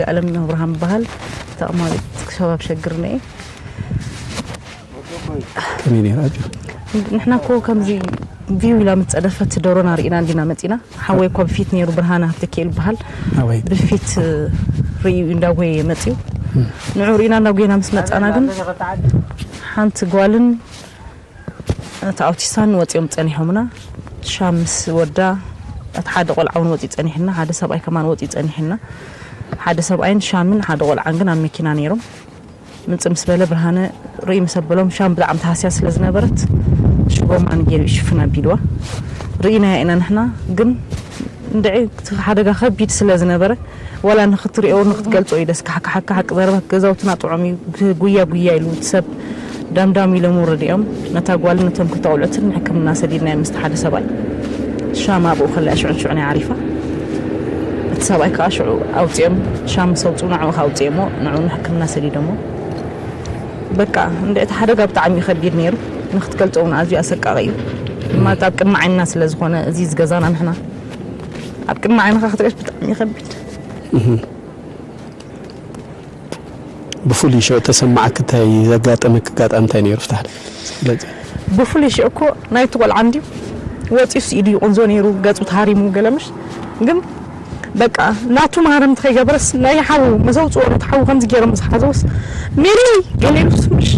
ኣለም ኣብርሃም በሃል ተቐማጢት ሸባብ ሸግር ነየ። ከመይ ነይራ ኣጆ? ንሕና እኮ ከምዚ ቪው ኢላ ምስ ጸደፈት ደሮና ርኢና እንዲና መጺና። ሓወይ እኮ ብፊት ነይሩ፣ ብርሃነ ሃብተኪኤል ይበሃል። ኣወይ ብፊት ርእዩ እንዳጎየ መጺኡ። ንዑ ርኢና እንዳጎየና ምስ መጻና ግን ሓንቲ ጓልን እቲ ኣውቲስታን ወጺኦም ጸኒሖምና። ሻም ምስ ወዳ እቲ ሓደ ቆልዓ እውን ወጺኡ ጸኒሕና፣ ሓደ ሰብኣይ ከማን ወጺኡ ጸኒሕና። ሓደ ሰብኣይን ሻምን ሓደ ቆልዓን ግን ኣብ መኪና ነይሮም። ምጽእ ምስ በለ ብርሃነ ርኢ ምስ ኣበሎም ሻም ብጣዕሚ ተሃስያ ስለ ዝነበረት ሽጎማን ገይሩ ይሽፍን ኣቢልዋ። ርኢናያ ኢና ንሕና ግን እንድዒ እቲ ሓደጋ ከቢድ ስለ ዝነበረ ዋላ ንክትሪኦ ንክትገልጾ እዩ ደስ ካሓካ ሓካ ሓቂ ዘረባ ገዛውትና ጥዑም እዩ። ግ- ጉያ ጉያ ኢሉ እቲ ሰብ ዳምዳም ኢሎም ወረዲኦም ነታ ጓልን ነቶም ክልተ ቆልዑትን ንሕክምና ሰዲድናዮም ምስቲ ሓደ ሰብኣይ። ሻም ኣብኡ ከላ ሽዑን ሽዑን እያ ዓሪፋ። እቲ ሰብኣይ ከዓ ሽዑ ኣውፂኦም ሻም ምስ ኣውፅኡ ንዕኡ ከዓ ኣውፅኦሞ ንዕኡ ንሕክምና ሰዲዶሞ። በቃ እንደ እቲ ሓደጋ ብጣዕሚ እዩ ከቢድ ነይሩ። ንክትገልፆ እውን ኣዝዩ ኣሰቃቂ እዩ። ማለትኣብ ቅድሚ ዓይንና ስለ ዝኾነ እዚ ዝገዛና ንሕና ኣብ ቅድሚ ዓይንኻ ክትሪኦስ ብጣዕሚ ይኸብድ። ብፍሉይ ሽዑ ተሰማዓክ እንታይ ዘጋጠመክ ኣጋጣሚ እንታይ ነይሩ ፍታሕ ግለፂ። ብፍሉይ ሽዑ እኮ ናይቲ ቆልዓ እንድዩ ወፂኡስ ኢዱ ይቁንዞ ነይሩ፣ ገፁ ተሃሪሙ ገለምሽ ግን በቃ ናቱ ማህረምቲ ከይገበረስ ናይ ሓዉ መሰውፅኦ ነቲ ሓዉ ከምዚ ገይሮም ዝሓዘውስ ሜሪ ገሌሉስ ምሽ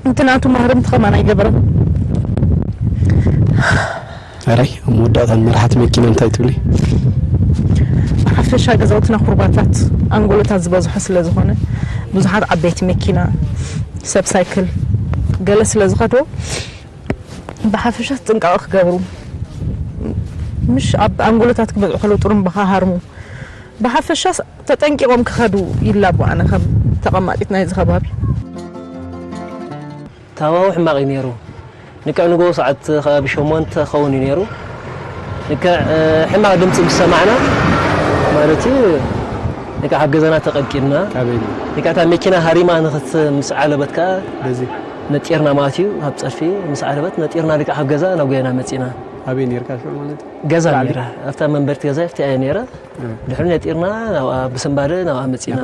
እቲ ናቱ ማህረምቲ ከማን ኣይገበረን። ኣራይ ኣብ መወዳእታ ንመራሕቲ መኪና እንታይ ትብሊ? ብሓፈሻ ገዛውትና ኩርባታት ኣንጎሎታት ዝበዝሖ ስለ ዝኾነ ብዙሓት ዓበይቲ መኪና ሰብ ሳይክል ገለ ስለ ዝኸዶ ብሓፈሻ ጥንቃቐ ክገብሩ ምሽ ኣብ ኣንጎሎታት ክበዝዑ ከለዉ ጥሩምባ ክሃርሙ ብሓፈሻ ተጠንቂቖም ክኸዱ ይላቦ ኣነ ከም ተቐማጢት ናይዚ ከባቢ። ታዋው ሕማቕ እዩ ነይሩ። ንክዕ ንጎ ሰዓት ከባቢ ሸሞንተ ኸውን እዩ ነይሩ። ንክዕ ሕማቕ ድምፂ ምስ ሰማዕና ማለት እዩ ንክዕ ኣብ ገዛና ተቐልቂልና። ኣበይ ንክዕ እታ መኪና ሃሪማ ንክት ምስ ዓለበት ከዓ በዚ ነጢርና ማለት እዩ። ካብ ፀድፊ ምስ ዓለበት ነጢርና ንክዕ ኣብ ገዛ ናብ ጎየና መፂና። ኣበይ ነርካ ሽዑ ማለት እዩ? ገዛ ብጣዕሚ? ነይራ ኣብታ መንበርቲ ገዛ ኣብቲ እያ ነይራ። ድሕሪ ነጢርና ናብኣ ብስንባደ ናብኣ መፂና።